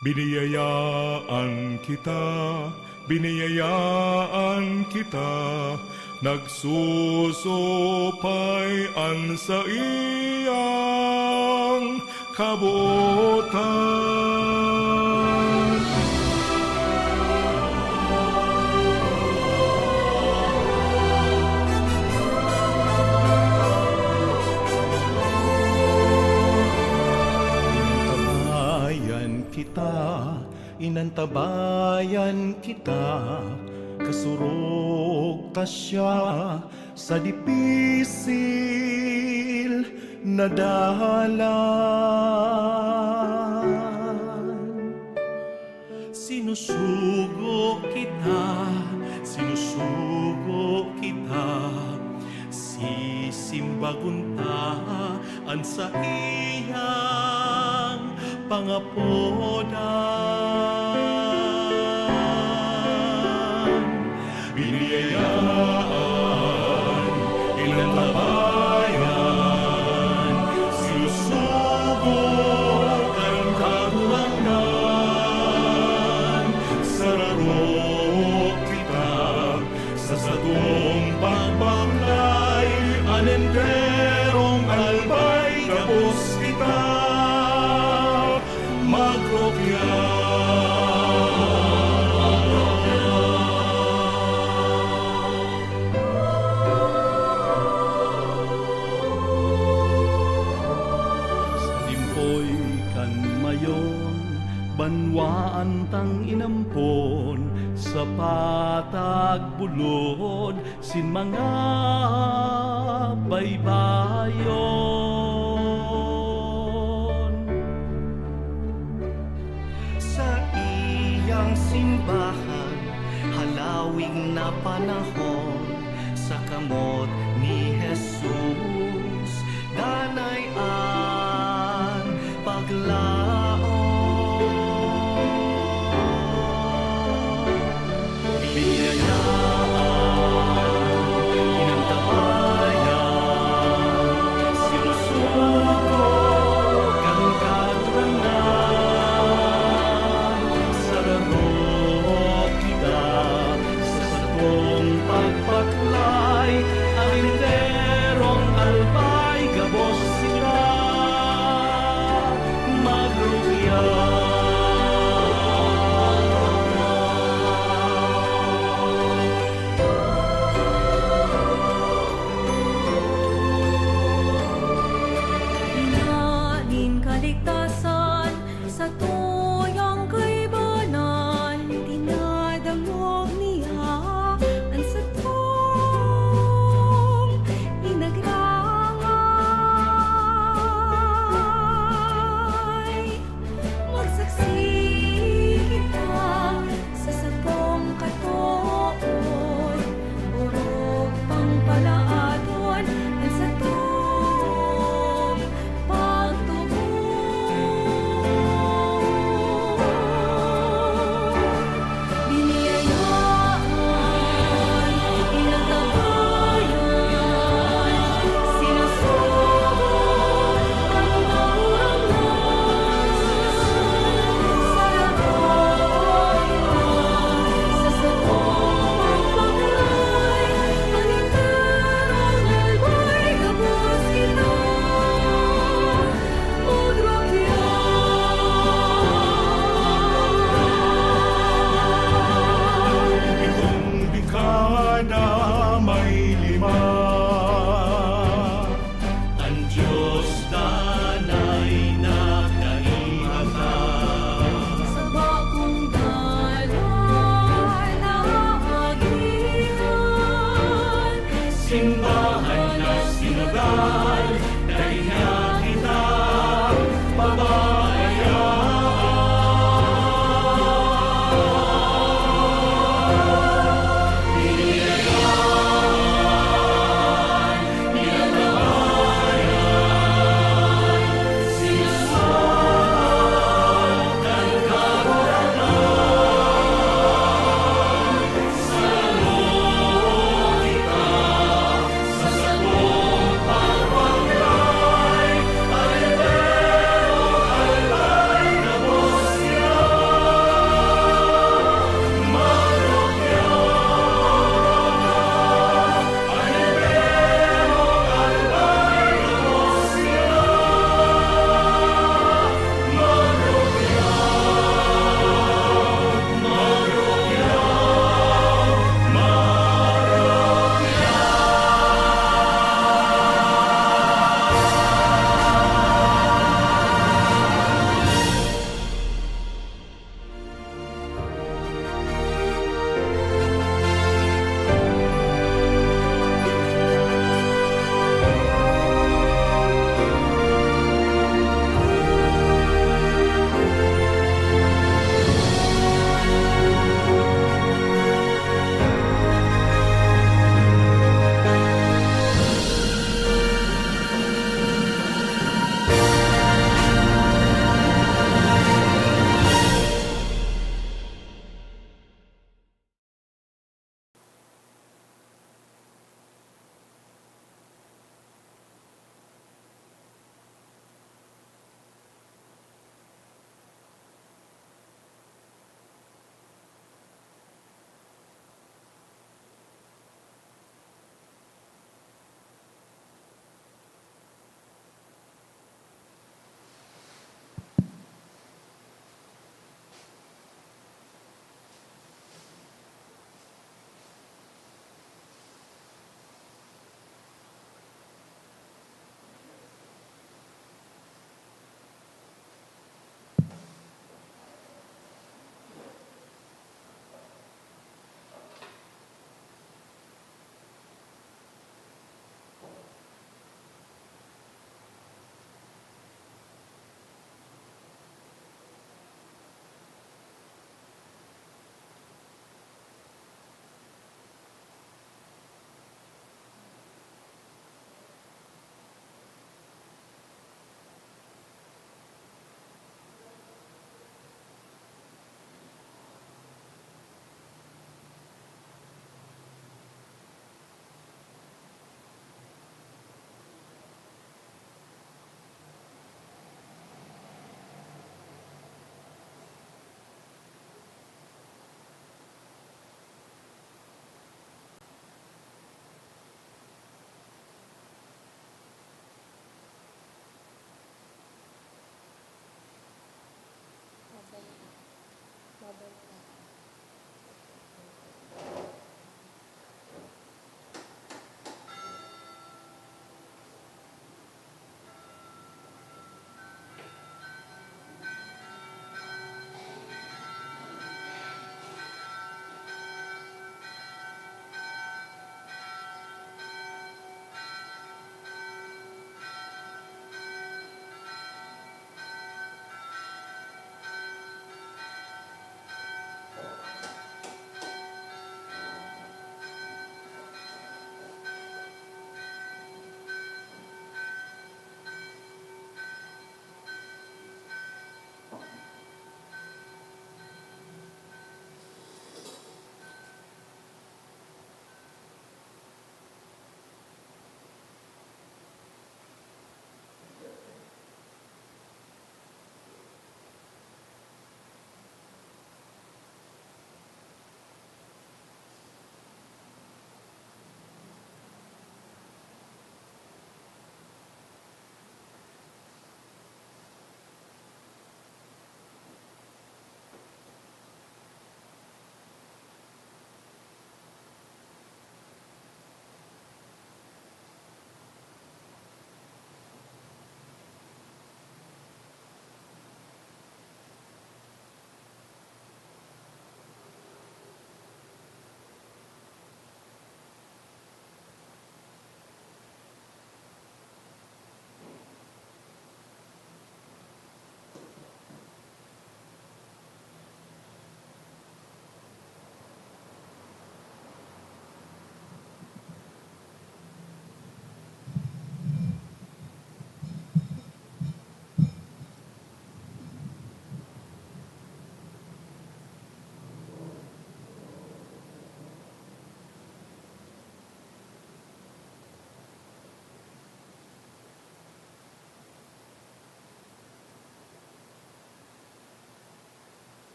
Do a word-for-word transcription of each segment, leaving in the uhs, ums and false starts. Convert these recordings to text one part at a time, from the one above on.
Biniyayaan kita, biniyayaan kita, nagsusupay an saiyang kabotan. Tabayan kita, inantabayan kita, kasurog ta siya sa dipisil na dalan. Sinusugo kita, sinusugo kita, sisimbagon ta an saiyang pangapodan. Biniyayaan, inantabayan, sinusugo kan Kagurangnan, sararo kita sa satong pagbaklay, an enterong albay gabos kita magrupya. Sa limpoy kan mayon, banwaan tang inampon sa patag bulod sin mga baybayon. Saiyang simbahan, halawig na panahon, sa kamot ni Jesus, danay an paglaom. Biniyayaan, inantabayan, sinusugo kan Kagurangnan, sararo kita sa satong pagbaklay, an enterong albay gabos kita mag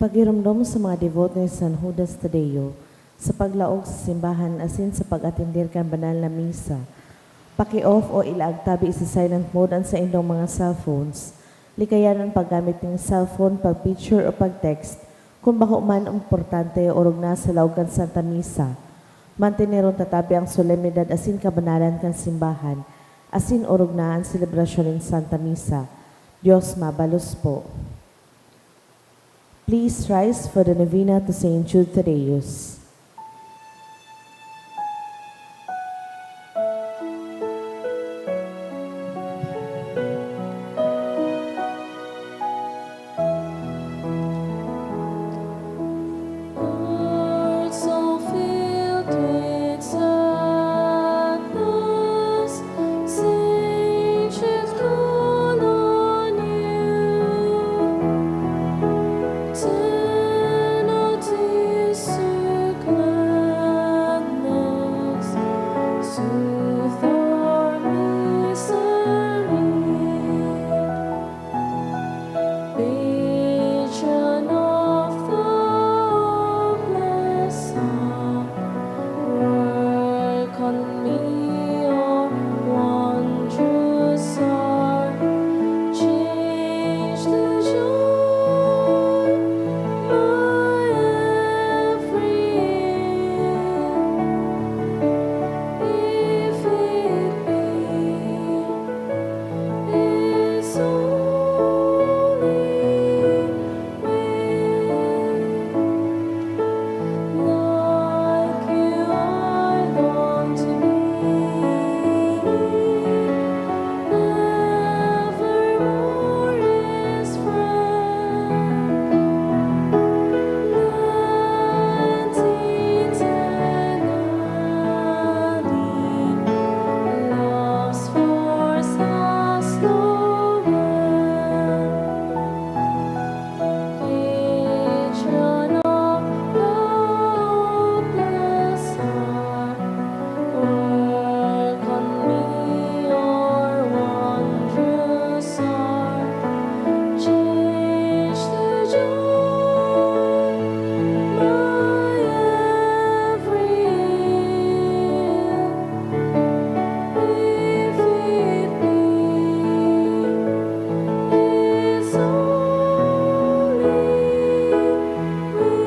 Pagiromdom sa mga devote ni San Judas Tadeo sa paglaog sa simbahan asin sa pag-atender kan banal na misa. Paki-off o ilaag tabi sa silent mode an saindong mga cellphones. Likayan an paggamit nin cellphone, pag-picture o pag-text kun bako man importante o orog na sa laog kan Santa Misa. Manteneron ta tabi ang solemnidad asin kabanalan kan simbahan asin orog na an selebrasyon nin Santa Misa. Dios mabalos po. Please rise for the novena to Saint Jude Thaddeus. Hearts so filled with sadness, saints should call on you. Turn our tears to gladness, soothe our misery. Patron of the hopeless, work on me, O wondrous star. Change the joy my every ill, if it be His only will. Like you I long to be, evermore His friend. Let eternally love's force us no end. Patron of the hopeless are, work on me, O wondrous star. Change the joy my every ill, if it be His only will.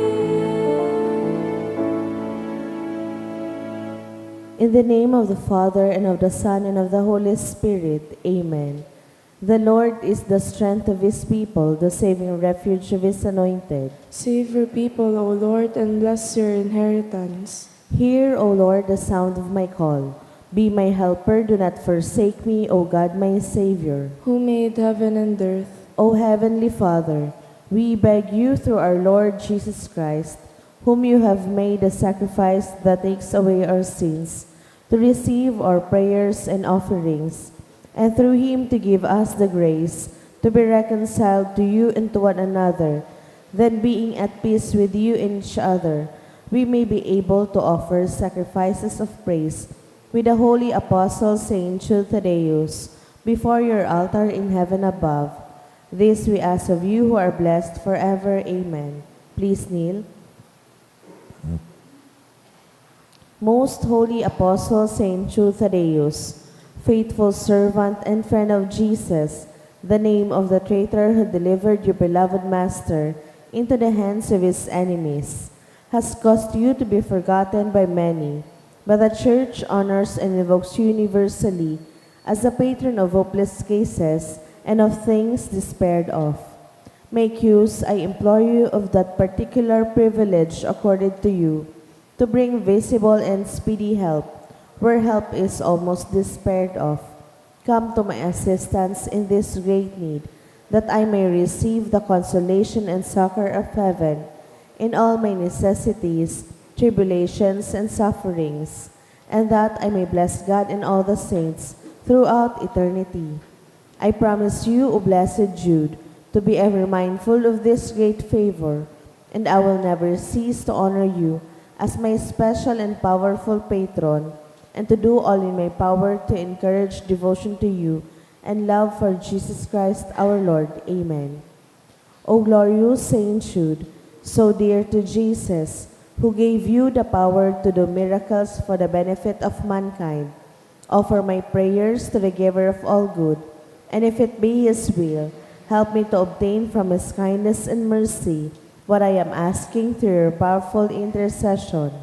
In the name of the Father, and of the Son, and of the Holy Spirit. Amen. The Lord is the strength of His people, the saving refuge of His anointed. Save your people, O Lord, and bless your inheritance. Hear, O Lord, the sound of my call. Be my helper, do not forsake me, O God, my Savior. Who made heaven and earth. O Heavenly Father, we beg you through our Lord Jesus Christ, whom you have made a sacrifice that takes away our sins, to receive our prayers and offerings, and through him to give us the grace to be reconciled to you and to one another, then being at peace with you and each other, we may be able to offer sacrifices of praise with the holy apostle Saint Jude Thaddeus before your altar in heaven above. This we ask of you who are blessed forever. Amen. Please kneel. Most Holy Apostle Saint Jude Thaddeus, faithful servant and friend of Jesus, the name of the traitor who delivered your beloved Master into the hands of his enemies, has caused you to be forgotten by many, but the Church honors and invokes you universally as the patron of hopeless cases and of things despaired of. Make use, I implore you, of that particular privilege accorded to you, to bring visible and speedy help where help is almost despaired of. Come to my assistance in this great need, that I may receive the consolation and succor of heaven in all my necessities, tribulations, and sufferings, and that I may bless God and all the saints throughout eternity. I promise you, O blessed Jude, to be ever mindful of this great favor, and I will never cease to honor you as my special and powerful patron, and to do all in my power to encourage devotion to you and love for Jesus Christ our Lord. Amen. O glorious Saint Jude, So dear to Jesus, who gave you the power to do miracles for the benefit of mankind, offer my prayers to the Giver of all good, and if it be His will, help me to obtain from His kindness and mercy what I am asking through your powerful intercession.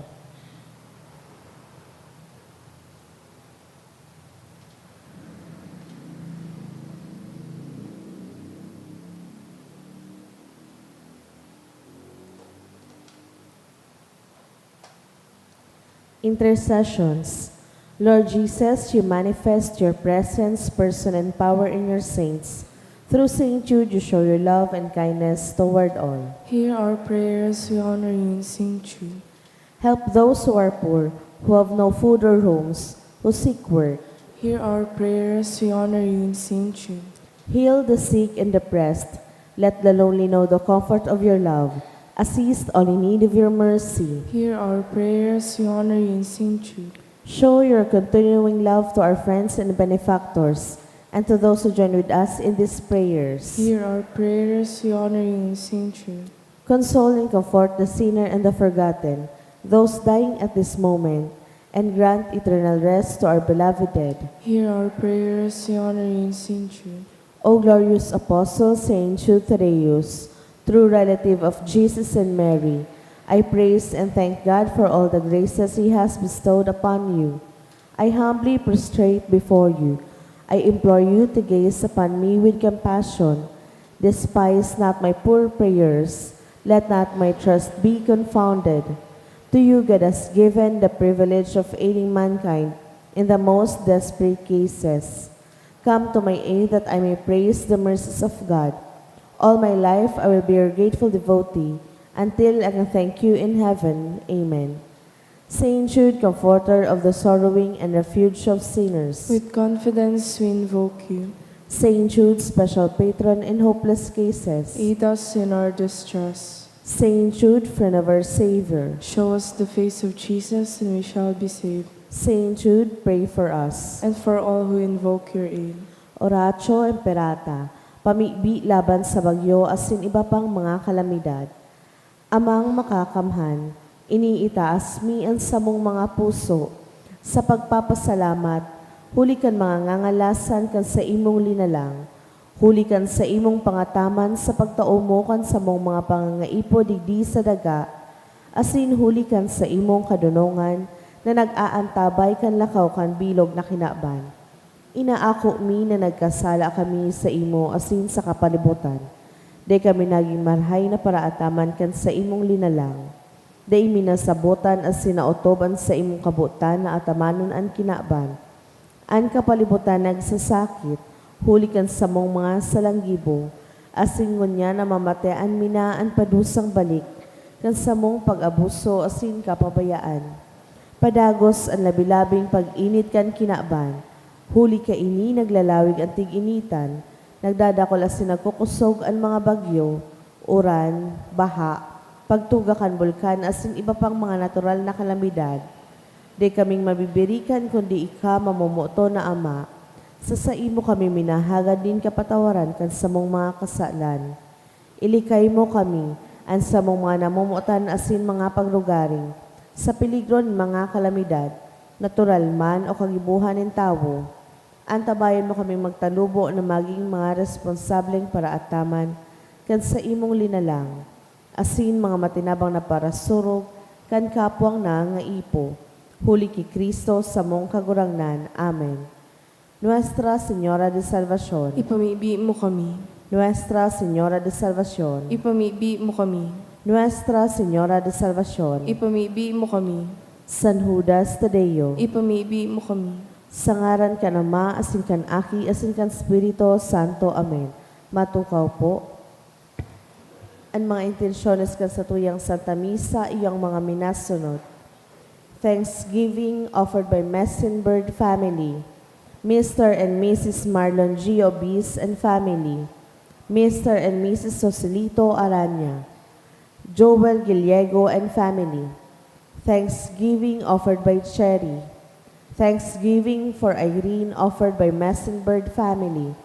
Intercessions. Lord Jesus, you manifest your presence, person, and power in your saints. Through Saint Jude, you show your love and kindness toward all. Hear our prayers, we honor you in Saint Jude. Help those who are poor, who have no food or homes, who seek work. Hear our prayers, we honor you in Saint Jude. Heal the sick and depressed. Let the lonely know the comfort of your love. Assist all in need of your mercy. Hear our prayers, we honor you in Saint Jude. Show your continuing love to our friends and benefactors, and to those who join with us in these prayers. Hear our prayers, we honor you in Saint Jude. Console and comfort the sinner and the forgotten, those dying at this moment, and grant eternal rest to our beloved dead. Hear our prayers, we honor you in Saint Jude. O glorious Apostle Saint Jude Thaddeus, true relative of Jesus and Mary, I praise and thank God for all the graces He has bestowed upon you. I humbly prostrate before you. I implore you to gaze upon me with compassion. Despise not my poor prayers. Let not my trust be confounded. To you God has given the privilege of aiding mankind in the most desperate cases. Come to my aid that I may praise the mercies of God. All my life I will be your grateful devotee, until I can thank you in heaven. Amen. Saint Jude, comforter of the sorrowing and refuge of sinners. With confidence we invoke you. Saint Jude, special patron in hopeless cases. Aid us in our distress. Saint Jude, friend of our Savior. Show us the face of Jesus and we shall be saved. Saint Jude, pray for us. And for all who invoke your aid. Oratio Imperata, pamibi laban sa bagyo asin iba pang mga kalamidad. Amang Makakamhan, iniitaas mi an samong mga puso sa pagpapasalamat huli kan mga ngangalasan kan saimong linalang, huli kan saimong pangataman sa pagtao mo kan samong mga pangangaipo digdi sa daga, asin huli kan saimong kadonongan na nag-aantabay kan lakaw kan bilog na kinaban. Inaako mi na nagkasala kami saimo asin sa kapalibotan. Dai kami nagin marahay na paraataman kan saimong linalang. Dai mi nasabotan asin naotob an saimong kabotan na atamanon an kinaban. An kapalibotan nagsasakit huli kan samong mga salanggibo, asin ngunyan namamatean mi na an padusang balik kan samong pag-abuso asin kapabayaan. Padagos an labi-labing pag-init kan kinaban, huli kaini naglalawig an tig-initan, nagdadakul asin nagkukosog an mga bagyo, uran, baha, pagtuga kan bulkan asin iba pang mga natural na kalamidad. Dai kaming mabibirikan kundi ika, mamomoton na Ama. Sa saimo kami minahagad nin kapatawaran kan samong mga kasalan. Ilikay mo kami, an samong mga namomotan asin mga paglugaring, sa peligro nin mga kalamidad, natural man o kagibohan nin tawo. Antabayan mo kaming magtalubo na magin mga responsableng paraataman kan saimong linalang, asin mga matinabang na parasurog kan kapwang nangangaipo, huli ki Cristo, samong Kagurangnan. Amen. Nuestra Señora de Salvacion. Ipamibi mo kami. Nuestra Señora de Salvacion. Ipamibi mo kami. Nuestra Señora de Salvacion. Ipamibi mo kami. San Judas Tadeo. Ipamibi mo kami. Sa ngaran kan Ama, asin kan Aki, asin kan Espiritu Santo. Amen. Matukaw po. An mga intensyones kan satuyang Santa Misa iyo an mga minasunod. Thanksgiving offered by Messenbird family, Mister and Missus Marlon G. Obis and family, Mister and Missus Joselito Aranya, Joel Gallego and family. Thanksgiving offered by Cherry. Thanksgiving for Irene offered by Messenbird family.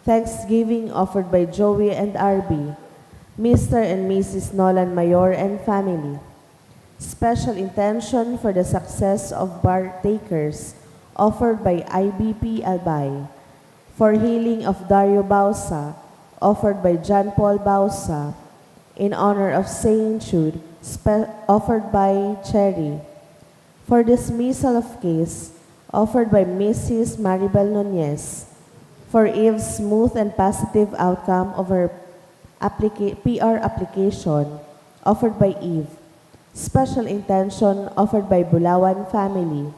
Thanksgiving offered by Joey and R B. Mister and Missus Nolan Mayor and family. Special intention for the success of bar takers, offered by I B P Albay. For healing of Dario Bausa, offered by John Paul Bausa. In honor of Saint Jude, spe- offered by Cherry. For dismissal of case, offered by Missus Maribel Nunez. For Eve's smooth and positive outcome of her applica- P R application, offered by Eve. Special intention, offered by Bulawan family.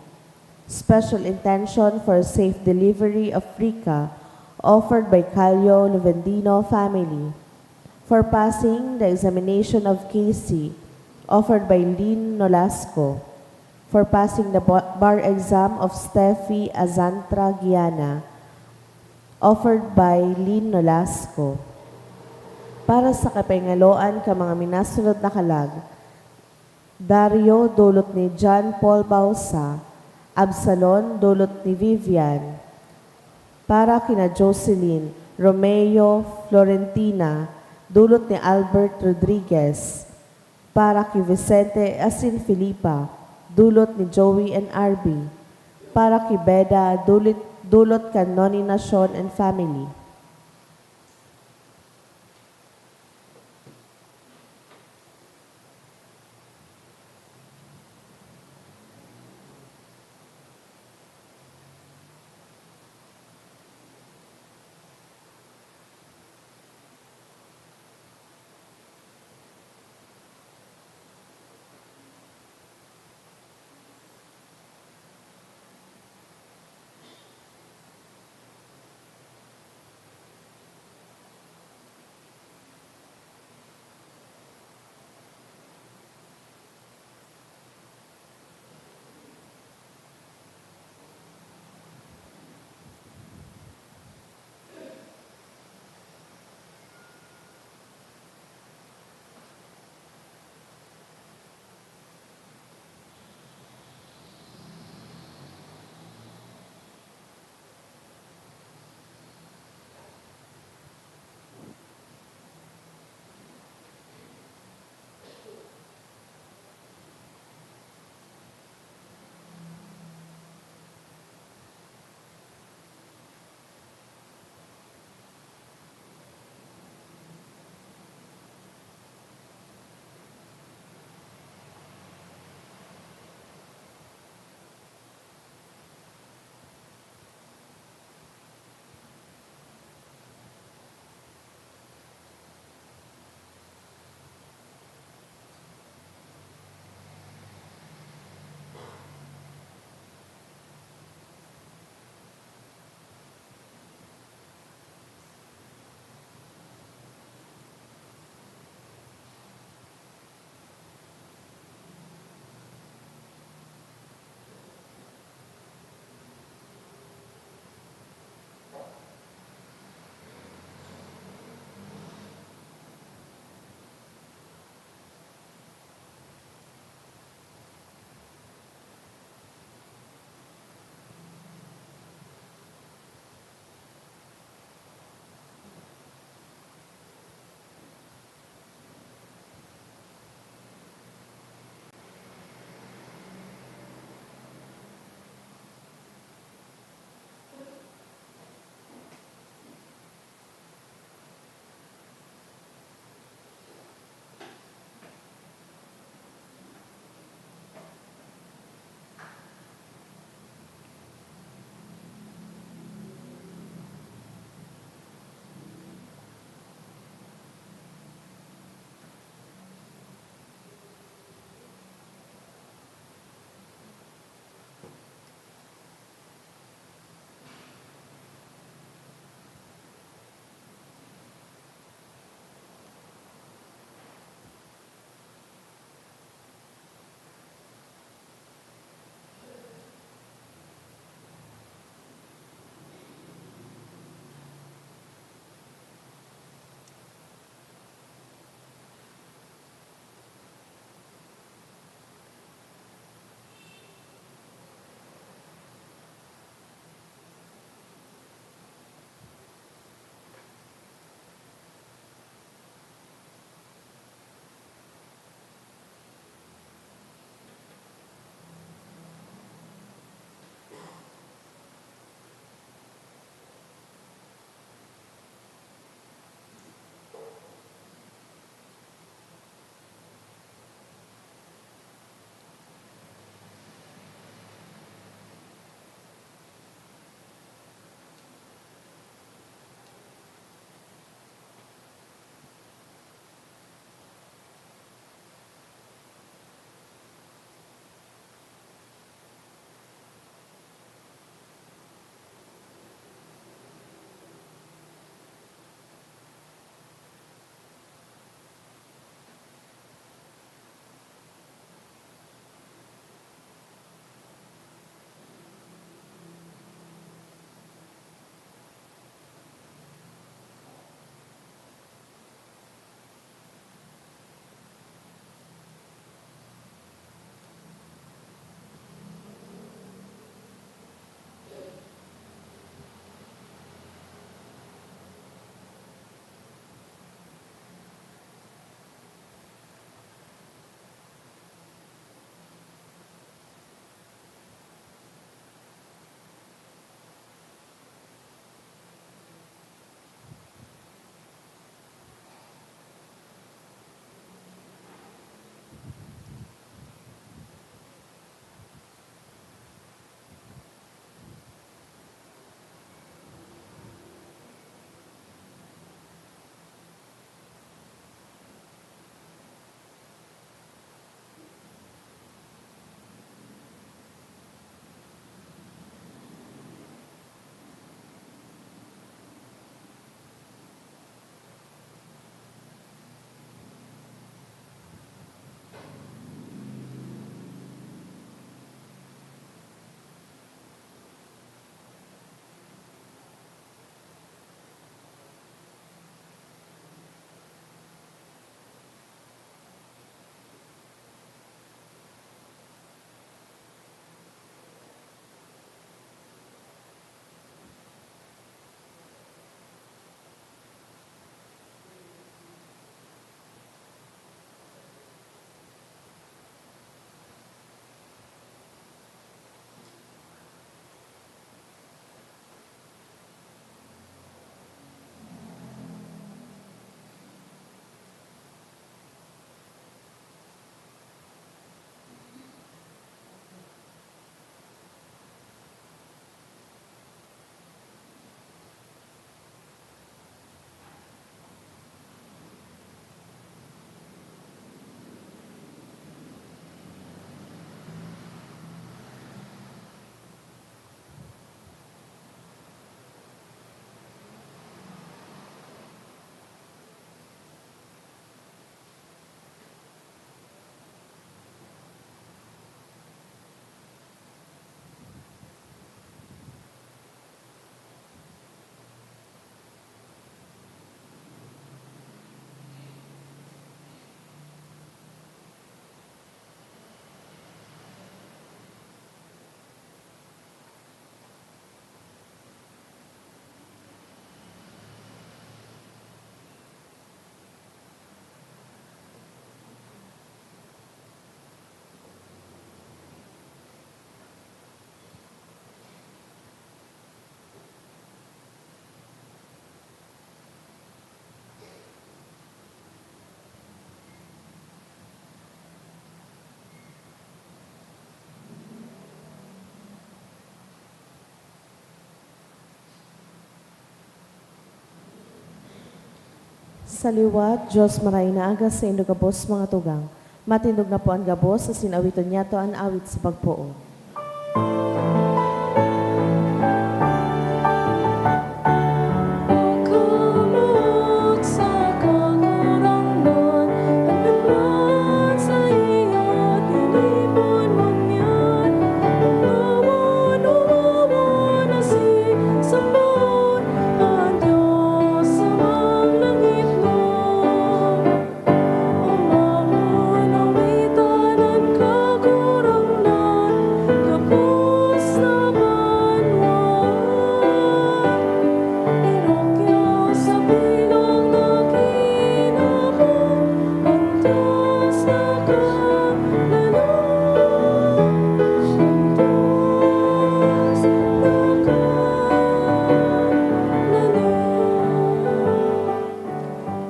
Special intention for safe delivery of Rica, offered by Calio Luvendino family. For passing the examination of Casey, offered by Lynn Nolasco. For passing the bo- bar exam of Steffi Azantra Guiana, offered by Lynn Nolasco. Para sa kapangaloan kan mga minasunod na kalag, Dario, dulot ni John Paul Bausa. Absalon, dulot ni Vivian. Para kina Jocelyn, Romeo, Florentina, dulot ni Albert Rodriguez. Para ki Vicente asin Filipa, dulot ni Joey and Arby. Para ki Beda, dulot, dulot kan Noni Nacion and family. Sa liwat, Dios, maray na aga saindo gabos, mga tugang. Matindog na po an gabos, asin awiton niyato an awit sa pagpoon.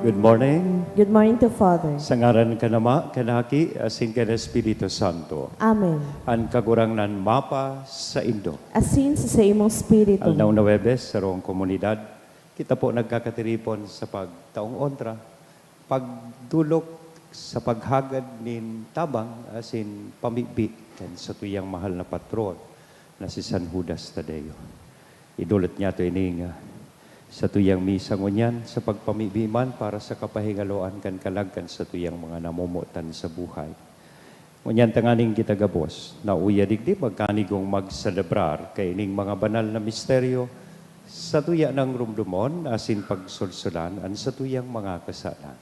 Good morning. Good morning to Father. Sa ngaran kan Ama, kan Aki, asin kan Espiritu Santo. Amen. An Kagurangnan mapa saindo. Asin sa saimong espiritu. Aldaw na Huwebes, sa sarong komunidad, kita po nagkakatiripon sa pagtaong ontra, pagdolok sa paghagad nin tabang asin pamibi kan satuyang mahal na patron na si San Judas Tadeo. Idolot niyato ini nga satuyang misa ngunyan sa pagpamibi man para sa kapahingaloan kan kalag kan satuyang mga namomotan sa buhay. Ngunyan tanganing kita gabos na uya digdi magkanigong magselebrar kaining mga banal na misteryo, satuya nang rumdomon asin pagsolsolan an satuyang mga kasalan.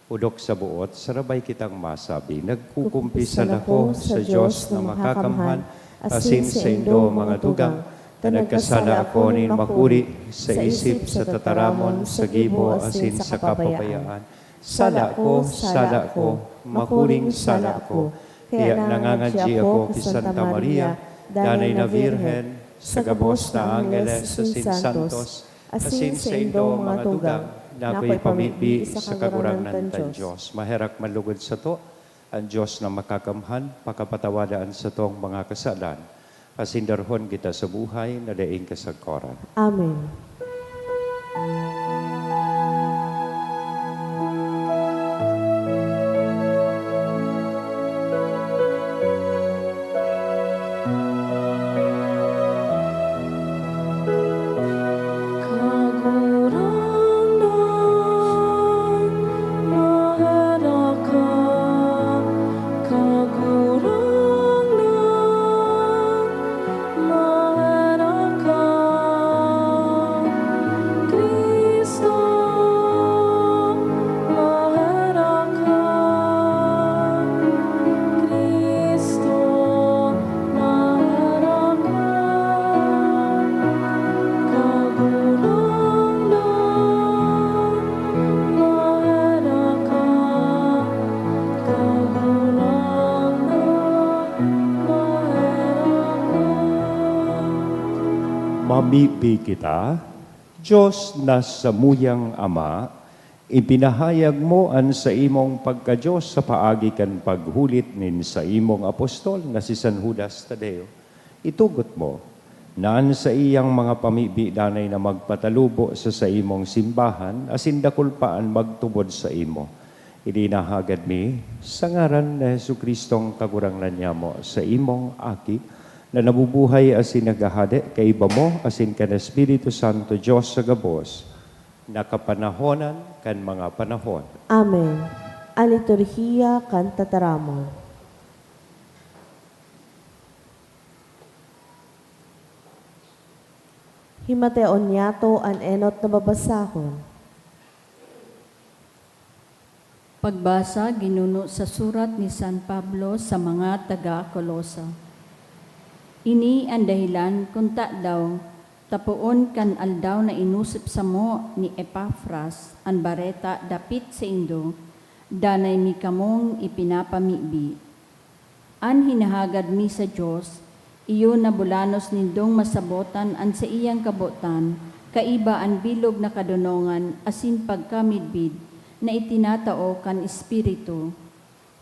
Odok sa boot, sarabay kitang masabi, "Nagkukumpisal ako sa Dios na makakamhan asin saindo, mga tugang, ta nagkasala ako nin makuri sa isip, sa tataramon, sa gibo, asin sa kapabayaan. Sala ko, sala ko, makuring sala ko. Kaya nangangadyi ako ki Santa Maria, Danay na Birhen, sa gabos na angheles asin santos, asin saindo, mga tugang, na ako'y pamibi sa Kagurangnan kan Dios." Maherak man lugod sato an Dios na makakamhan, pakapatawada an satong mga kasalan, asin darhon kita sa buhay na daing kasagkoran. Amen. Mamibi kita. Dios na samuyang Ama, ipinahayag mo an saimong pagka-Dios sa paagi kan paghulit nin saimong apostol na si San Judas Tadeo. Itugot mo na an saiyang mga pamibi danay na magpatalubo sa saimong simbahan asin dakul pa an magtubod saimo. Ilinahagad mi sa ngaran ni Jesu-Cristong Kagurangnan nyamo, sa imong Aki, na nabubuhay asin naghahade kaiba mo asin kan Espiritu Santo, Dios sa gabos, na kapanahonan kan mga panahon. Amen. An liturhiya kan tataramon. Himateon niyato an enot na babasahon. Pagbasa ginuno sa surat ni San Pablo sa mga taga Colosa. Ini an dahelan kun tadaw, ta poon kan aldaw na inosip samo ni Epafras an bareta dapit saindo, danay mi kamong ipinapamibi. An hinahagad mi sa Dios, iyo na bulanos nindong masabotan an saiyang kabotan kaiba an bilog na kadonongan asin pagkamidbid na itinatao kan Espiritu.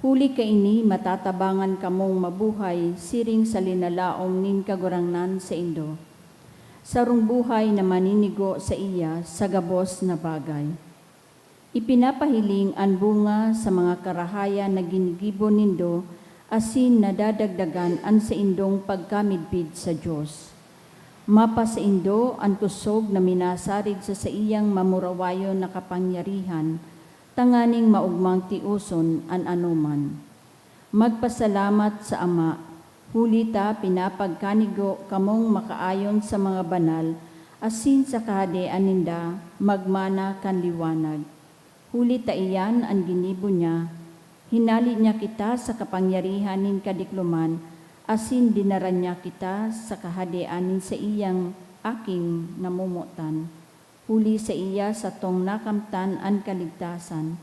Huli kaini, matatabangan kamong mabuhay siring sa linalaom nin Kagurangnan saindo, sarong buhay na maninigo saiya sa gabos na bagay. Ipinapahiling an bunga sa mga karahayan na ginigibo nindo, asin nadadagdagan an saindong pagkamidbid sa Dios. Mapasaindo an kusog na minasarig sa saiyang mamurawayon na kapangyarihan, tanganing maogmang tioson an anoman. Magpasalamat sa Ama, huli ta pinapagkanigo kamong makaayon sa mga banal, asin sa kahadean ninda magmana kan liwanag. Huli ta iyan an ginibo niya, hinale niya kita sa kapangyarihan nin kadikloman, asin dinara niya kita sa kahadean nin saiyang Aking namomotan. Huli saiya satong nakamtan an kaligtasan,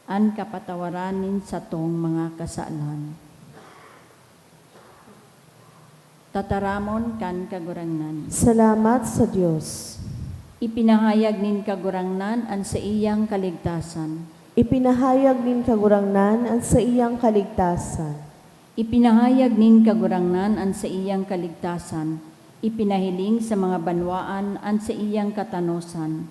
an kapatawaran nin satong mga kasalan. Tataramon kan Kagurangnan. Salamat sa Dios. Ipinahayag nin Kagurangnan an saiyang kaligtasan. Ipinahayag nin Kagurangnan an saiyang kaligtasan. Ipinahayag nin Kagurangnan an saiyang kaligtasan, ipinahiling sa mga banwaan an saiyang katanosan.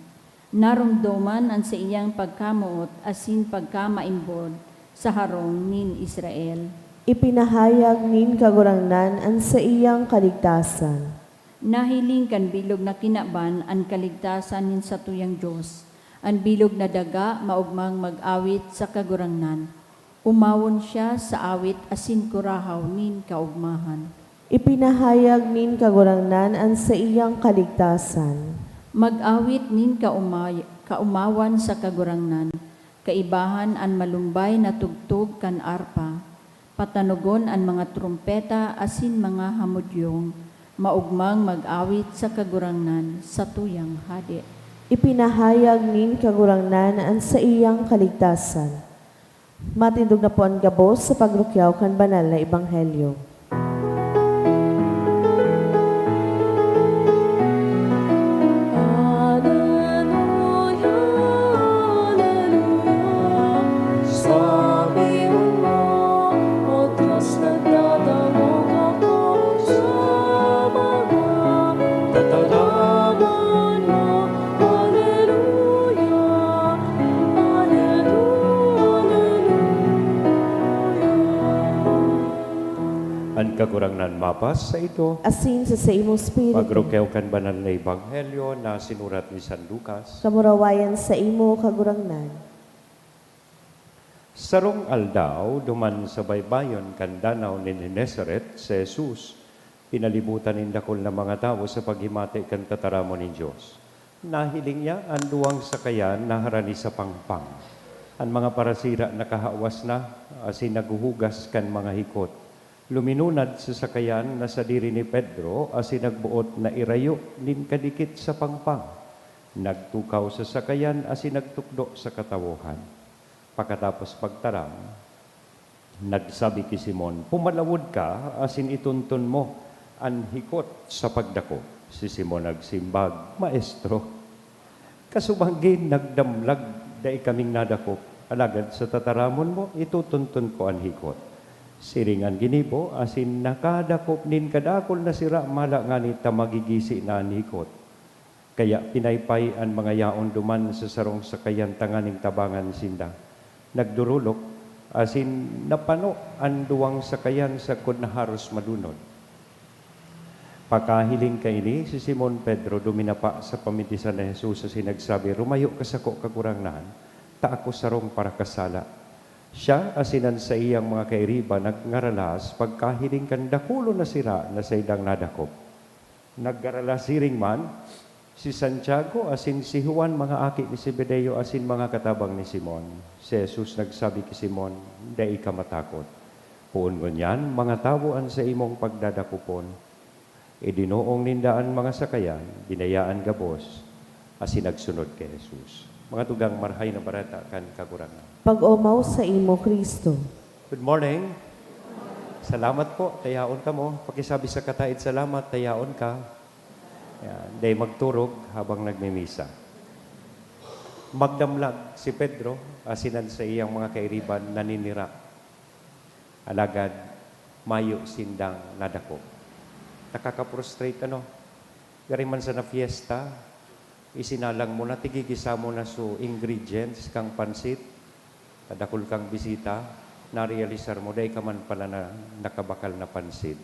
Naromdoman an saiyang pagkamoot asin pagkamaimbod sa harong nin Israel. Ipinahayag nin Kagurangnan an saiyang kaligtasan. Nahiling kan bilog na kinaban an kaligtasan nin satuyang Dios. An bilog na daga maogmang mag-awit sa Kagurangnan. Umawon siya sa awit asin kurahaw nin kaogmahan. Ipinahayag nin Kagurangnan an saiyang kaligtasan. Mag-awit nin kaumay-, kaumawan sa Kagurangnan, kaibahan an malumbay na tugtog kan arpa, patanogon an mga trompeta asin mga hamodyong, maogmang mag-awit sa Kagurangnan, satuyang Hade. Ipinahayag nin Kagurangnan an saiyang kaligtasan. Matindog na po an gabos sa pagrukyaw kan banal na ebanghelyo. Aleluya, aleluya, sa pihon mo, O Diyos, nagdadangog ako sa mga tataramon mo. Aleluya, aleluya, aleluya. An Kagurangnan mapas saindo. Asin sa saimong espiritu. Pagrukyaw kan banal na ebanghelyo na sinurat ni San Lucas. Kamurawayan saimo, Kagurangnan. Sarong aldaw, duman sa baybayon kan Danaw nin Genesaret si Jesus, pinalibutan nin dakul na mga tawo sa paghimati kan tataramon nin Dios. Nahiling niya an duwang sakayan na harani sa pangpang. An mga parasira nakahawas na, asin naghuhugas kan mga hikot. Luminunad sa sakayan na sadiri ni Pedro asin nagboot na irayo nin kadikit sa pangpang. Nagtukaw sa sakayan asin nagtukdo sa katawohan. Pakatapos pagtaram, nagsabi ki Simon, "Pumalawod ka asin itunton mo an hikot sa pagdakop." Si Simon nagsimbag, "Maestro, kasubanggi nagdamlag dai kaming nadakop, alagad sa tataramon mo, itutunton ko an hikot." Siring an ginibo, asin nakadakop nin kadakul na sira, mala ngani ta magigisi na an hikot. Kaya pinaypay an mga yaon duman sa sarong sakayan tanganing tabangan sinda. Nagdurulok, asin napano an duwang sakayan sagkod na haros madunod. Pakahiling kaini, si Simon Pedro duminapa sa pamitisan ni Jesus asin nagsabi, "Rumayo ka sako, Kagurangnan, ta ako sarong parakasala." Siya asin an saiyang mga kairiba nagngaralas pagkahiling kan dakulon na sira na saindang nadakop. Nagngaralas siring man si Santiago asin si Juan, mga aki ni Zebedeo, asin mga katabang ni Simon. Si Jesus nagsabi ki Simon, "Dai ka matakot. Poon ngunyan, mga tawo an saimong pagdadakopon." Idinoong ninda an mga sakayan, binayaan gabos, asin nagsunod ki Jesus. Mga tugang, Marahay na Bareta kan Kagurangnan. Pag-omaw saimo, Cristo. Good morning. Salamat po, ta yaon kamo. Pakisabi sa kataed, "Salamat, ta yaon ka." Yan, dai magturog habang nagmimisa. Magdamlag si Pedro asin an saiyang mga kairiban naninira. Alagad mayo sindang nadakop. Nakaka-frustrate, ano? Gari man sana fiesta, Isinalang mo na, tigigisa mo na su ingredients kang pansit, kadakul kang bisita, narealisar mo, dai ka man pala na nakabakal na pansit.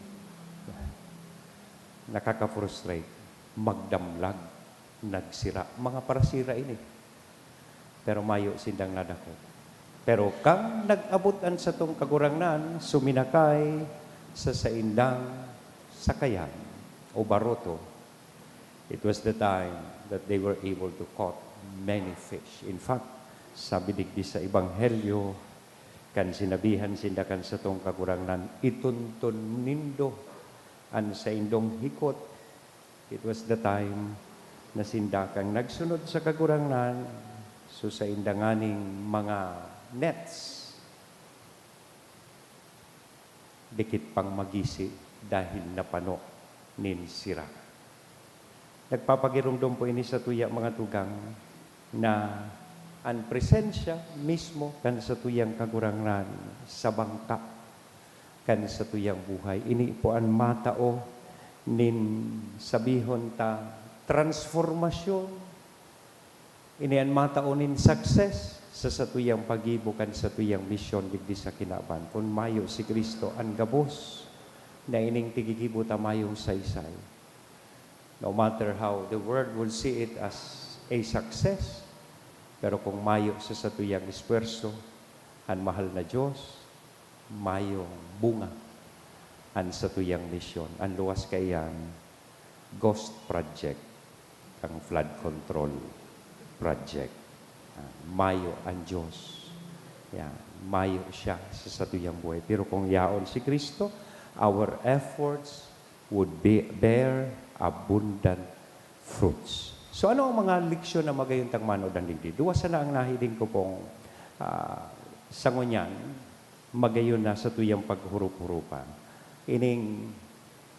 Nakaka-frustrate, magdamlag, nagsira. Mga parasira ini. Pero mayo sindang nadakop. Pero kan nag-abot an satong Kagurangnan, suminakay sa saindang sakayan o baroto, it was the time that they were able to caught many fish. In fact, sabi digdi sa Ebanghelyo, kan sinabihan sinda kan satong Kagurangnan, "Itunton nindo an saindong hikot." It was the time na sinda kan nagsunod sa Kagurangnan, so sainda nganing mga nets, dikit pang magisi dahil napano nin sira. Nagpapagiromdom po ini satuya, mga tugang, na an presensya mismo kan satuyang Kagurangnan sa bangka kan satuyang buhay. Ini po an matao nin, sabihon ta, transformasyon. Ini an matao nin success sa satuyang paggibo kan satuyang misyon digdi sa kinaban. Kun mayo si Cristo, an gabos na ining tigigibo ta mayong saysay. No matter how the world will see it as a success, pero kung mayo sa satuyang esfuerso an mahal na Dios, mayong bunga an satuyang misyon. An luwas kaiyan, ghost project, ang flood control project. Ah, mayo an Dios. Yan, mayo siya sa satuyang buhay. Pero kung yaon si Cristo, our efforts would be, bear abundant fruits. So, ano ang mga leksyon na magayon tang manodan digdi? Duwa sana ang nahiling ko pong, ah, sa ngunyan, magayon na satuyang paghurup-hurupan. Ining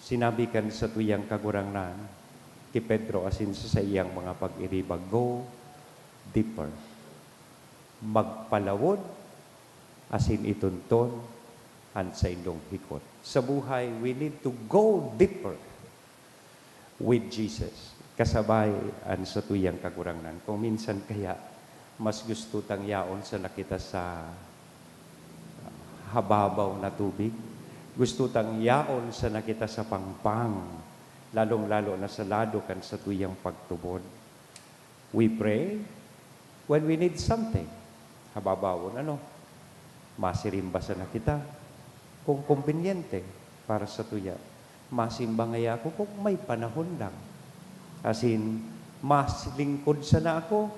sinabi kan satuyang Kagurangnan ki Pedro asin sa saiyang mga pag-iriba, "Go deeper." Magpalawod asin itunton an saindong hikot. Sa buhay, we need to go deeper with Jesus, kasabay an satuyang Kagurangnan. Kung minsan kaya, mas gusto tang yaon sana kita sa hababaw na tubig. Gusto tang yaon sana kita sa pangpang, lalong-lalo na sa lado kan satuyang pagtubod. We pray when we need something. Hababawon, ano? Masirimba sana kita kung kombinyente para sa tuya. Masimba ngaya ako kung may panahon lang. Asin, mas lingkod sana ako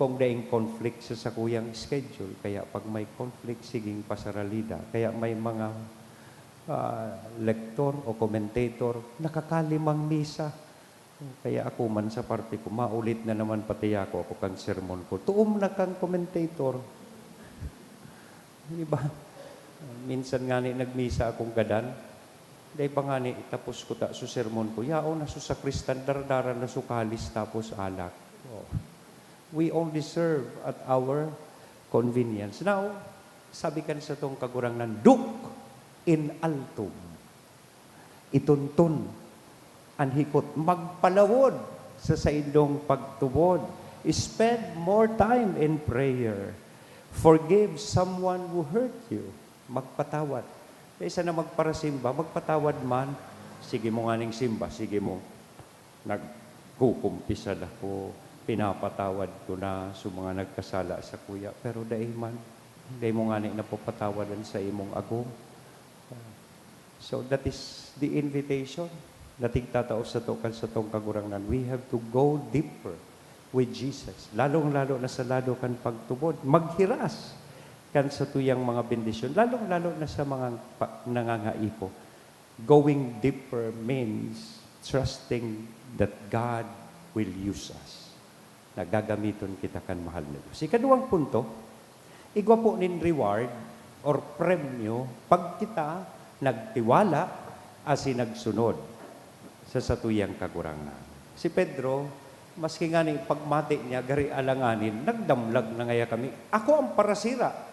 kung daing conflict sa sakuyang schedule. Kaya pag may conflict, siging pasaralida. Kaya may mga, ah, lektor o commentator, nakakalimang misa. Kaya ako man sa parte ko, maulit na naman pati ako, ako kan sermon ko. Tuom na kang commentator. Di ba? Minsan ngani nagmisa akong gadan. Dai pa ngani tapos ko ta su sermon ko. Yaon na su sakristan, dardaran na su kalis tapos alak. Oh. We only serve at our convenience. Now, sabi kan satong Kagurangnan, "Duc in altum." Itunton an hikot, magpalawod sa saindong pagtubod. Spend more time in prayer. Forgive someone who hurt you. Magpatawad. Kaysa na magparasimba, magpatawad man. Sige mo nganing simba, sige mo. Nagkukumpisal ako, pinapatawad ko na sa mga nagkasala sa kuya, pero dai man. Dai mo ngani napapatawad an sa imong agom. So, that is the invitation na tigtatao sato kan satong Kagurangnan. We have to go deeper with Jesus, lalong-lalo na sa lado kan pagtubod, maghiras kan satuyang mga bendisyon, lalong-lalo na sa mga pa-, nangangaipo. Going deeper means trusting that God will use us. Na gagamiton kita kan mahal na Dios. Ikaduwang punto, igwa po nin reward or premyo pag kita nagtiwala asin nagsunod sa satuyang Kagurangnan. Si Pedro, maski ngani pagmati niya, gari alanganin, nagdamlag na ngaya kami. Ako ang parasira.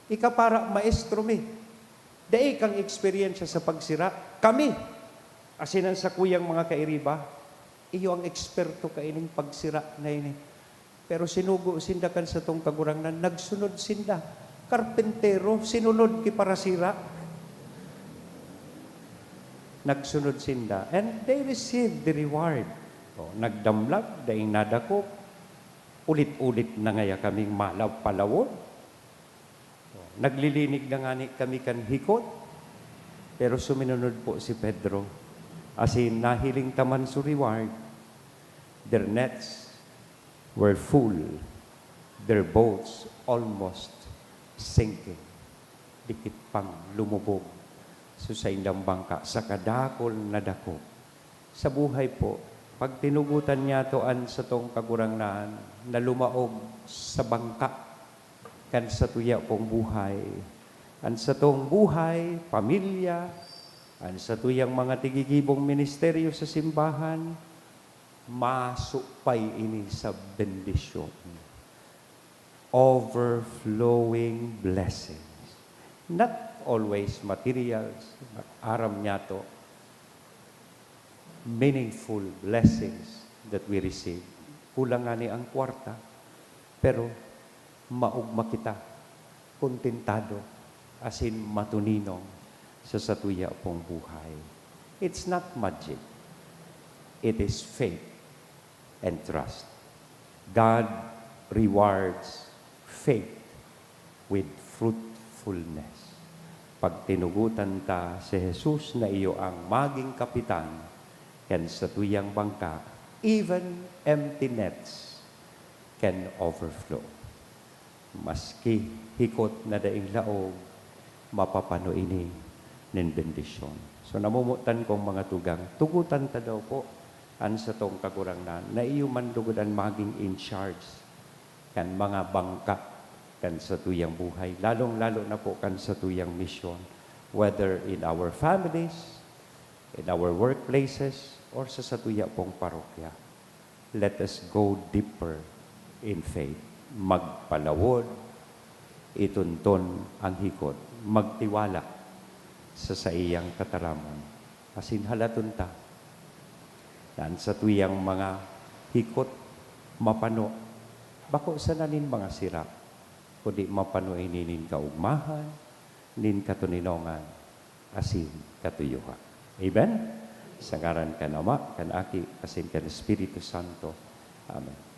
Ika para maestro mi. Dai kang eksperyensya sa pagsira. Kami, asin an sakuyang mga kairiba, Iyo ang eksperto kaining pagsira na ini. Pero sinugo sinda kan satong Kagurangnan, nagsunod sinda. Karpentero, sinunod ki parasira. Nagsunod sinda, and they received the reward. O, nagdamlag, daing nadakop. Ulit-ulit na ngaya kaming malapalawon. Naglilinig na ngani kami kan hikot, pero suminunod po si Pedro. Asin nahiling ta man su reward. Their nets were full, their boats almost sinking. Dikit pang lumubog su saindang bangka sa kadakul na dakop. Sa buhay po, pag tinugotan niyato an satong Kagurangnan na lumaog sa bangka kan satuya pong buhay, an satong buhay, pamilya, an satuyang mga tigigibong ministeryo sa simbahan, masupay ini sa bendisyon. Overflowing blessings. Not always materials, but aram niyato, meaningful blessings that we receive. Kulang ngani ang kwarta, pero maogma kita, kontentado, asin matuninong sa satuya pong buhay. It's not magic. It is faith and trust. God rewards faith with fruitfulness. Pag tinugotan ta si Jesus na iyo ang maging kapitan kan satuyang bangka, even empty nets can overflow. Maski hikot na daing laog, mapapano ini nin bendisyon. So, namomotan kong mga tugang, tugotan ta daw po an satong Kagurangnan na iyo man lugod an maging in charge kan mga bangka kan satuyang buhay, lalong-lalo na po kan satuyang misyon, whether in our families, in our workplaces, or sa satuya pong parokya. Let us go deeper in faith. Magpalawod, itunton ang hikot, magtiwala sa saiyang tataramon. Asin halaton ta na an satuyang mga hikot mapano, bako sana nin mga sira, kundi mapano ini nin kaogmahan, nin katoninongan, asin katuyohan. Amen? Sa ngaran kan Ama, kan Aki, asin kan Espiritu Santo. Amen.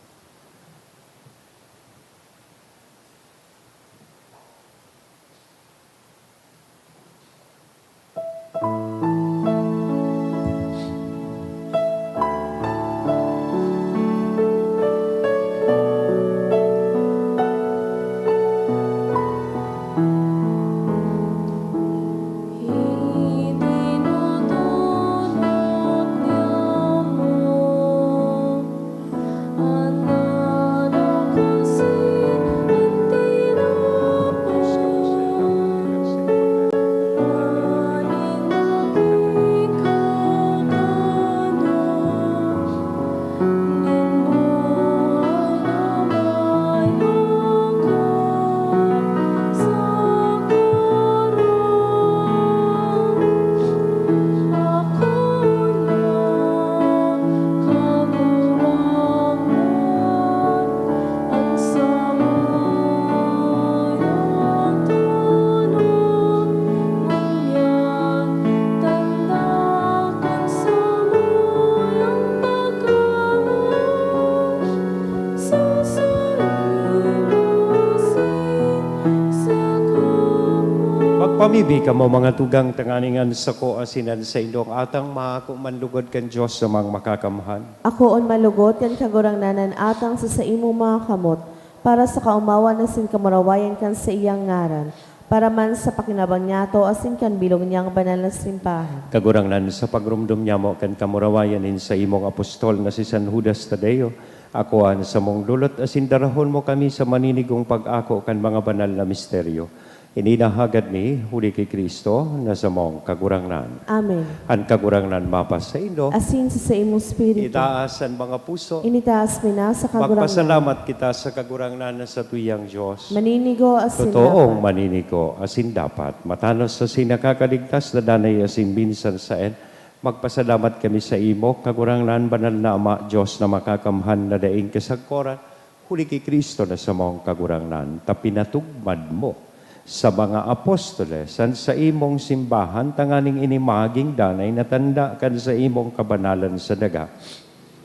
Magpamibi kamo, mga tugang, tanganing an sako asin an saindong atang maako man lugod kan Dios na Amang Makakamhan. Akoon man lugod kan Kagurangnan an atang sa saimong mga kamot, para sa kaomawan asin kamurawayan kan saiyang ngaran, para man sa pakinabang niyato asin kan bilog niyang banal na simbahan. Kagurangnan, sa pagromdom niyamo kan kamurawayan nin saimong apostol na si San Judas Tadeo, akoa an samong lolot asin darahon mo kami sa maninigong pag-ako kan mga banal na misteryo. Ini nahagad mi huli ki Cristo na samong Kagurangnan. Amen. An Kagurangnan mapasaindo. Asin sa saimong espiritu. Itaas an mga puso. Initaas mi na sa Kagurangnan. Magpasalamat kita sa Kagurangnan na satuyang Dios. Maninigo asin Totoong dapat. Maninigo asin dapat. Matanos asin nakakaligtas na danay asin minsan saen Magpasalamat kami sa imo, Kagurangnan, Banal na Ama, Dios na makakamhan na daing kasagkoran, huli ki Cristo na samong Kagurangnan, ta pinatugmad mo sa mga apostoles an saimong simbahan, tanganing ini magin danay na tanda kan saimong kabanalan sa daga,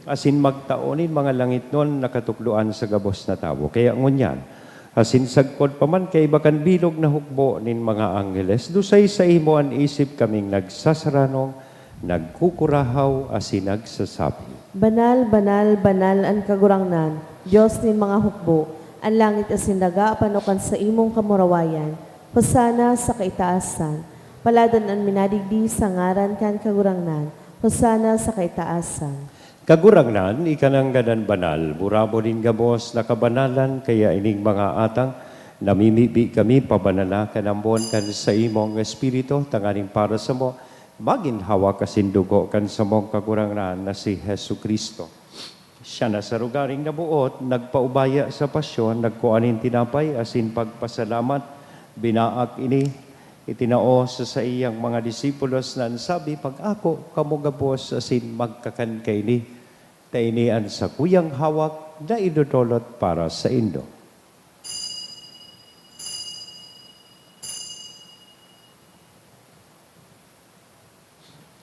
asin magtao nin mga langitnon na katukdoan sa gabos na tawo. Kaya ngunyan, asin sagkod pa man kaiba kan bilog na hukbo nin mga angheles, dusay saimo an isip kaming nagsasaranong nagkukurahaw asin nagsasabi, "Banal, banal, banal an Kagurangnan, Dios nin mga hukbo. An langit asin daga pano kan saimong kamurawayan. Hosana sa kaitaasan. Paladan an minadigdi sa ngaran kan Kagurangnan. Hosana sa kaitaasan." Kagurangnan, ika nanggad an banal, burabod nin gabos na kabanalan, kaya ining mga atang, namimibi kami, pabanala kan ambon kan saimong Espiritu, tanganing para samo, magin hawak asin dugo kan samong Kagurangnan na si Jesu-Cristo. Siya na sa rogaring naboot, nagpaubaya sa pasyon, nagkua nin tinapay asin pagpasalamat, binaak ini, itinao sa saiyang mga disipulos na an sabi, "Mag-ako kamo gabos asin magkakan kaini, ta ini an sakuyang hawak na idodolot para saindo."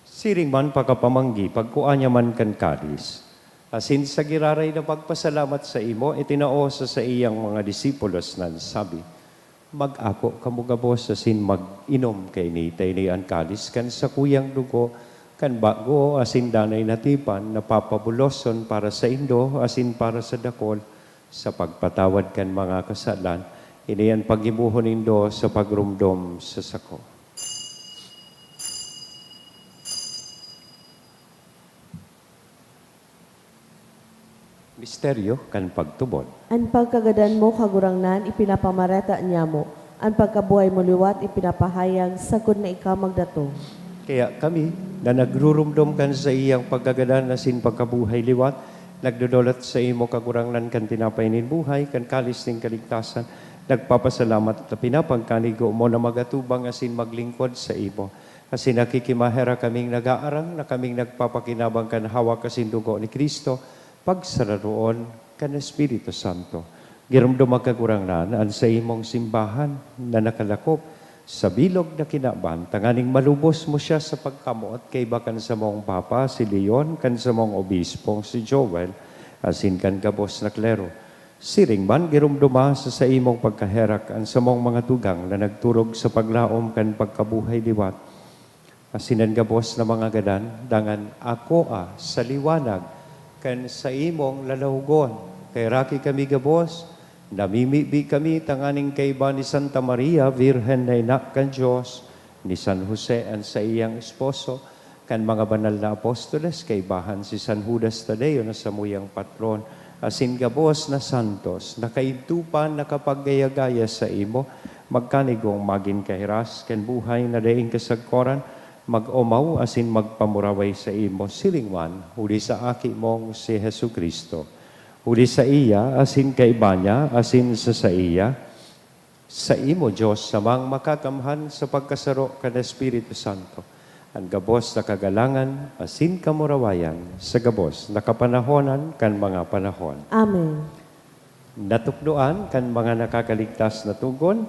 Siring man pakapamanggi, pagkua niya man kan kalis, asin sa giraray na pagpasalamat sa imo, itinao sa saiyang mga disipulos na sabi, "Mag-ako kamo gabos asin mag-inom kaini, ta ini an kalis kan sakuyang dugo kan bago asin danay na tipan na papabuloson para saindo asin para sa dakol sa pagpatawad kan mga kasalan. Ini an paggibohon nindo sa pagromdom sa sako." Misteryo kan pagtubod. An pagkagadan mo, Kagurangnan, ipinapamareta niamo. An pagkabuhay mo liwat ipinapahayag sagkod na ika magdatong. Kaya kami, na nagruromdom kan saiyang pagkagadan asin pagkabuhay liwat, nagdodolot sa imo, Kagurangnan, kan tinapay nin buhay, kan kalis nin kaligtasan, nagpapasalamat ta pinapagkanigo mo na magatubang asin maglingkod sa imo. Asin nakikimaherak kaming nag-aarang na kaming nagpapakinabang kan hawak asin dugo ni Cristo, pagsararoon kan Espiritu Santo. Giromdoma, Kagurangnan, an saimong simbahan na nakalakop sa bilog na kinaban, tanganing malubos mo siya sa pagkamoot kaiba kan samong Papa, si Leon, kan samong Obispong, si Joel, asin kan gabos na klero. Siring man, giromdoma sa saimong pagkaherak an samong mga tugang na nagturog sa paglaom kan pagkabuhay liwat, asin an gabos na mga gadan, dangan akoa sa liwanag kan saimong lalawogon. Kaheraki kami gabos, namimibi kami tanganing kaiba ni Santa Maria, Birhen na ina kan Dios, ni San Jose an saiyang esposo, kan mga banal na apostoles, kaibahan si San Judas Tadeo na samuyang patron, asin gabos na santos, na kaidto pa nakapaggaya-gaya saimo, magkanigong magin kahiras kan buhay na daing kasagkoran, mag-omaw asin magpamuraway saimo, siring man, huli sa Aki mong si Jesu-Cristo. Huli saiya, asin kaiba niya, asin sa saiya, saimo, Dios, Amang Makakamhan, sa pagkasaro kan Espiritu Santo, an gabos na kagalangan asin kamurawayan sa gabos na kapanahonan kan mga panahon. Amen. Natukdoan kan mga nakakaligtas na togon,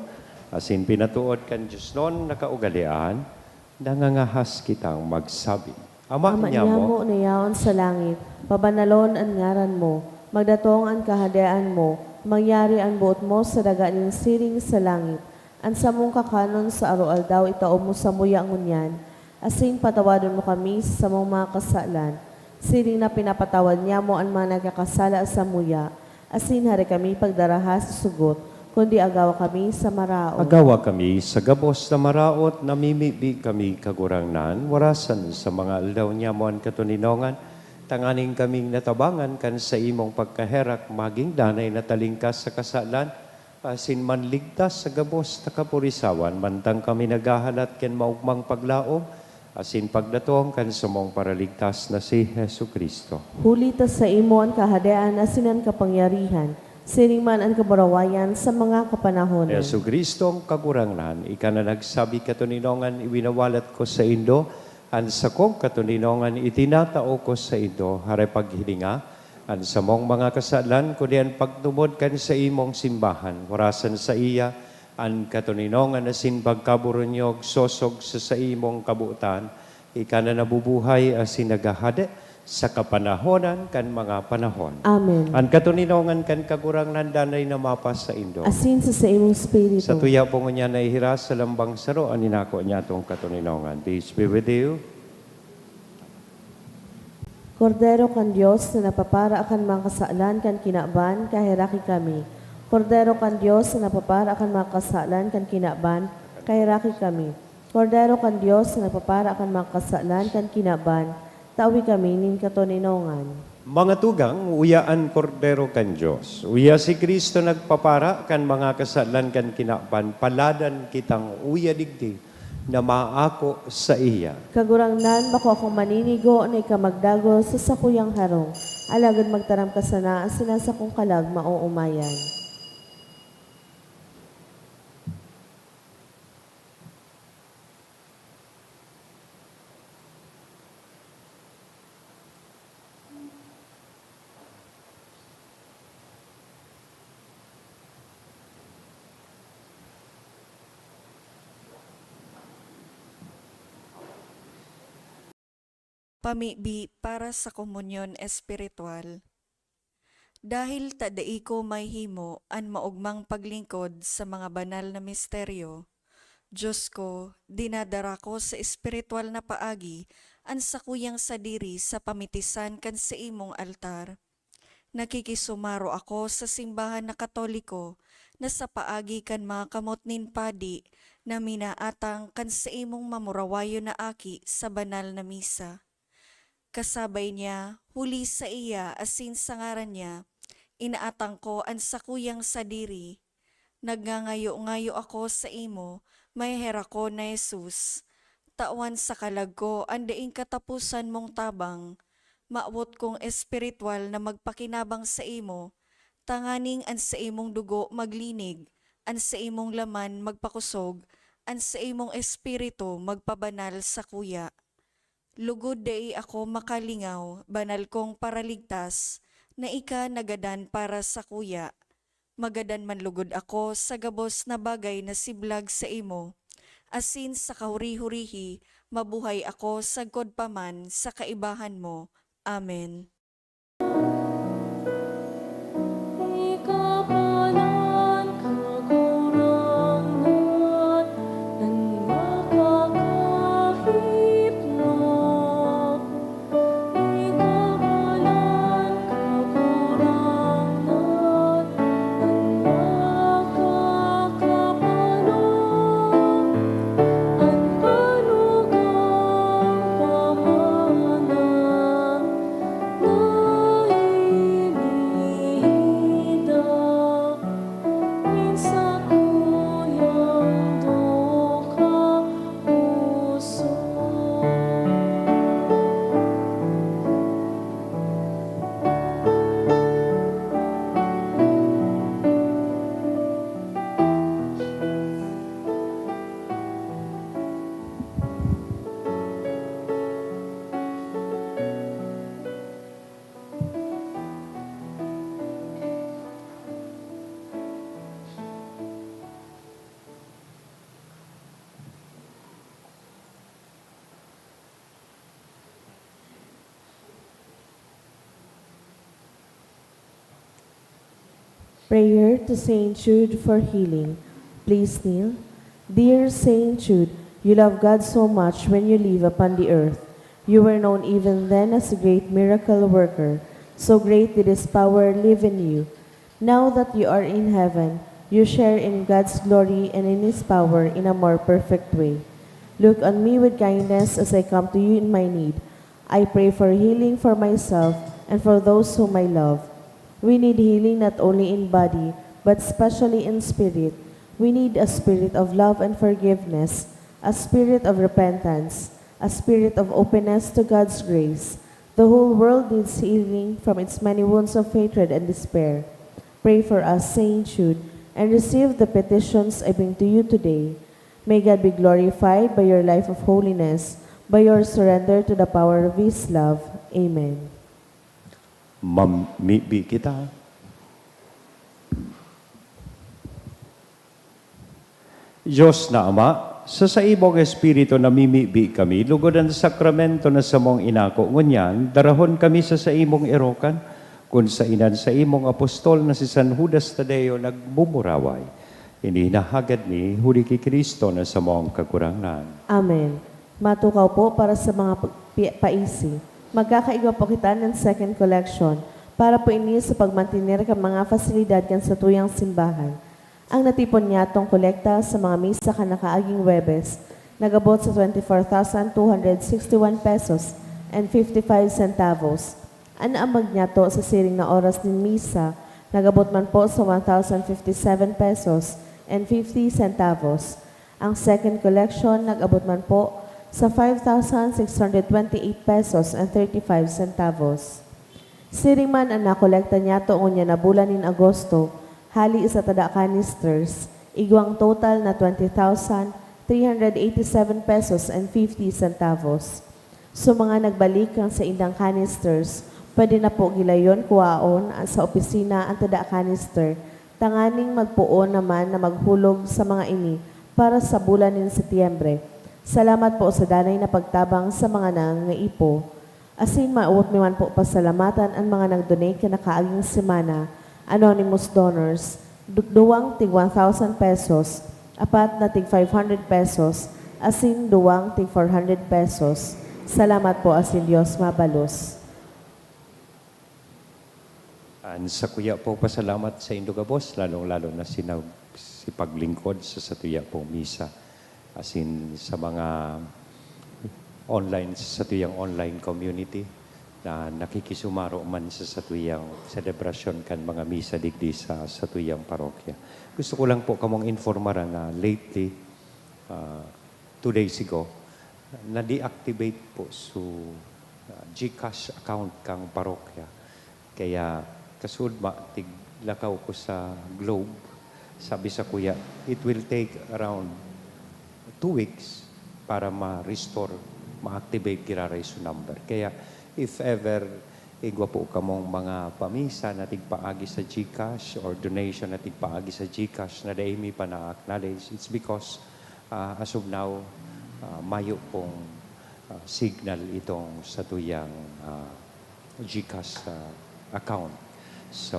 asin pinatood kan diosnon na kaugalean, nangangahas kitang magsabi, Ama Ama niamo, niamo na yaon sa langit, pabanalon an ngaran mo, magdatong an kahadean mo, mangyari an boot mo sa daga nin siring sa langit. An samong kakanon sa aroaldaw itao mo samuya ngunyan, asin patawadon mo kami sa samong mga kasalan, siring na pinapatawad niamo an mga nagkakasala samuya, asin hare kami pagdaraha sa sugot, kundi agawa kami sa maraot. Agawa kami sa gabos na maraot, namimibi kami, Kagurangnan, warasan sa mga aldaw niamo an katoninongan, tanganing kaming natabangan kan saimong pagkaherak, magin danay na talingkas sa kasalan, asin manligtas sa gabos na kapurisawan, mantang kami naghahalat kan maogmang paglaom asin pagdatong kan samong Paraligtas na si Jesu-Cristo. Huli ta saimo an kahadean asin an kapangyarihan, siring man an kamurawayan sa mga kapanahonan. Jesu-Cristo, ang Kagurangnan, ika na nagsabi, "Katoninongan iwinawalat ko saindo, An sakong katoninongan itinatao ko saindo, haray paghilinga an samong mga kasalan, kundi an pagtumod kan saimong simbahan. Orasan saiya an katoninongan asin pagkaburunyog sosog sa saimong kabotan, ika na nabubuhay asin naghahade sa kapanahonan kan mga panahon. Amen. An katoninongan kan Kagurangnan danay na mapasaindo. Asin sa saimong espiritu. Sa tuya po ngunyan na ihiras sa lambang saro an inako niyatong katoninongan. Peace be with you. Kordero kan Dios na napapara kan mga kasalan kan kinaban, kaheraki kami. Kordero kan Dios na napapara kan mga kasalan kan kinaban, kaheraki kami. Kordero kan Dios na napapara kan mga kasalan kan kinaban, tawi kami nin katoninongan. Mga tugang, uya an Kordero kan Dios. Uya si Cristo nagpapara kan mga kasalan kan kinaban, paladan kitang uya digdi na maako saiya. Kagurangnan, bako akong maninigo na ika magdagos sa sakuyang harong, alagad magtaram ka sana asin an sakong kalag maoomayan. Pamibi para sa komunyon espiritual. Dahil ta dai ko mahihimo an maogmang paglingkod sa mga banal na misteryo, Dios ko, dinadara ko sa espiritual na paagi an sakuyang sadiri sa pamitisan kan saimong altar. Nakikisumaro ako sa simbahan na Katoliko na sa paagi kan mga kamot nin padi na minaatang kan saimong mamurawayon na aki sa banal na misa. Kasabay niya, huli saiya asin sa ngaran niya, inaatang ko an sakuyang sadiri. Nagngangayo-ngayo ako saimo, maheherak ko na Jesus, tawan sa kalag ko an daing kataposan mong tabang. Mawot kong espiritual na magpakinabang saimo, tanganing an saimong dugo maglinig, an saimong laman magpakosog, an saimong espiritu magpabanal sakuya. Lugod dai ako makalingaw, banal kong Paraligtas, na ika nagadan para sakuya. Magadan man lugod ako sa gabos na bagay na siblag saimo, asin sa kahuri-hurihi mabuhay ako sagkod pa man sa kaibahan mo. Amen. Ikapalan, Kagurangnan, an makakahipno. Ikapalan, Kagurangnan, an makakapano, an panugang pamana. Prayer to Saint Jude for healing. Please kneel. Dear Saint Jude, you love God so much when you live upon the earth. You were known even then as a great miracle worker. So great did His power live in you. Now that you are in heaven, you share in God's glory and in His power in a more perfect way. Look on me with kindness as I come to you in my need. I pray for healing for myself and for those whom I love. We need healing not only in body, but especially in spirit. We need a spirit of love and forgiveness, a spirit of repentance, a spirit of openness to God's grace. The whole world needs healing from its many wounds of hatred and despair. Pray for us, Saint Jude, and receive the petitions I bring to you today. May God be glorified by your life of holiness, By your surrender to the power of His love. Amen. Mamibi kita. Dios na Ama, sa saimong Espiritu namimibi kami, lugod an sakramento na samong inako. Ngunyan, darahon kami sa saimong erokan, kun sainan saimong apostol na si San Judas Tadeo nagmumuraway. Ini hinahagad mi huli ki Cristo na samong Kagurangnan. Amen. Matukaw po para sa mga pag-, pi-, paisi. Magkakaigwa po kita nin second collection para po ini sa pagmantener kan mga fasilidad kan satuyang simbahan. Ang natipon niyatong kolekta sa mga misa kan nakaaging Huwebes nag-abot sa twenty-four thousand two hundred sixty-one pesos and fifty-five centavos. An naambag niyato sa siring na oras nin misa nag-abot man po sa one thousand fifty-seven pesos and fifty centavos. Ang second collection nag-abot man po sa five thousand six hundred twenty-eight pesos and thirty-five centavos. Siring man an nakolekta niyato ngunyan na bulan nin Agosto, hali sa tada canisters, igwang total na twenty thousand three hundred eighty-seven pesos and fifty centavos. Sa mga nagbalik kan saindang canisters, pwede na po gilayon kuhaon sa opisina an tada canister, tanganing magpoon naman na maghulog sa mga ini para sa bulan nin Setyembre. Salamat po sa danay na pagtabang sa mga nangangaipo. Asin maawot mi man po pasalamatan an mga nag-donate kan nakaaging semana, anonymous donors, du-, duwang tig one thousand pesos, apat na tig five hundred pesos, asin duwang tig four hundred pesos. Salamat po asin Dios mabalos. An sakuya po pasalamat saindo gabos, lalong-lalo na sinag-, si paglingkod sa satuya pong misa. Asin sa mga online, sa satuyang online community na nakikisumaro man sa satuyang selebrasyon kan mga misa digdi sa satuyang parokya. Gusto ko lang po kamong informaran na lately, ah, two days ago, na-deactivate po su, ah, GCash account kang parokya. Kaya kasuodma, tiglakaw ko sa Globe, sabi sakuya, "It will take around two weeks para ma-restore, ma-activate giraray su number." Kaya if ever igwa po kamong mga pamisa na tigpaagi sa GCash or donation na tigpaagi sa GCash na dai mi pa na-acknowledge, it's because, ah, as of now, ah, mayo pong, ah, signal itong satuyang, ah, GCash, ah, account. So,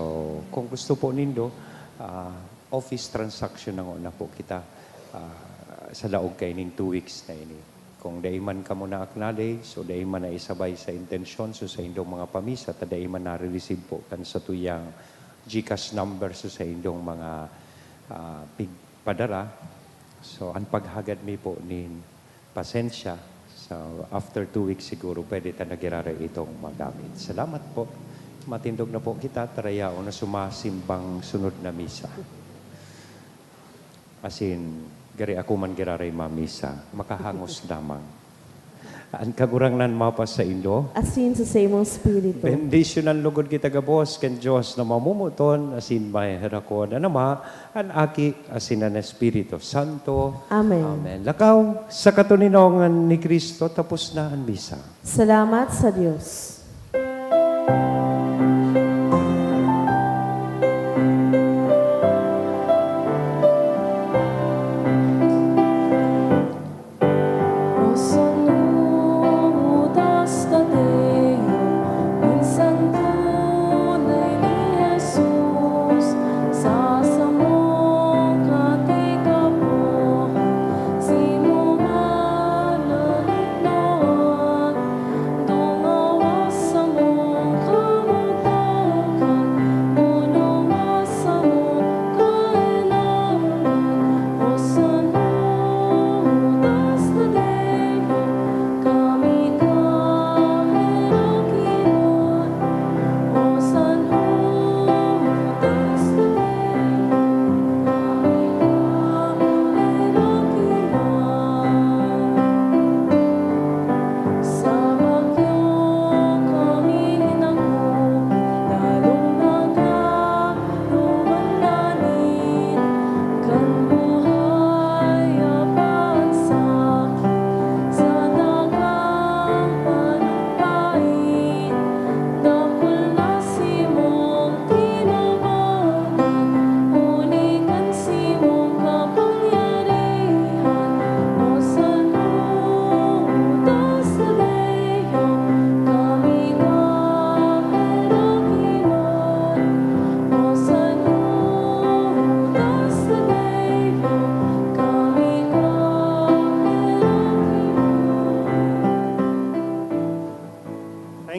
kung gusto po nindo, ah, office transaction na ngona po kita, ah, sa laog kaining two weeks na ini. Kung dai man kamo na-acknowledge o dai man naisabay sa intensyon, so saindong mga pamisa, ta dai man nare-receive po kan satuyang GCash number, so saindong mga, ah, pigpadara. So, an paghagad mi po nin pasensya. So, after two weeks siguro, pwede ta na giraray itong magamit. Salamat po. Matindog na po kita, tarayaon na sumasimbang sunod na misa. Asin, gari ako man giraray mamisa, makahangos lamang. An Kagurangnan mapasaindo. Asin sa saimong espiritu. Bendisyonan lugod kita gabos kan Dios na mamumuton asin maheherakon, an Ama, an Aki, asin an Espiritu Santo. Amen. Amen. Lakaw, sa katoninongan ni Cristo, tapos na an misa. Salamat sa Dios.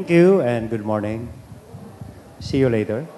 Thank you and good morning. See you later.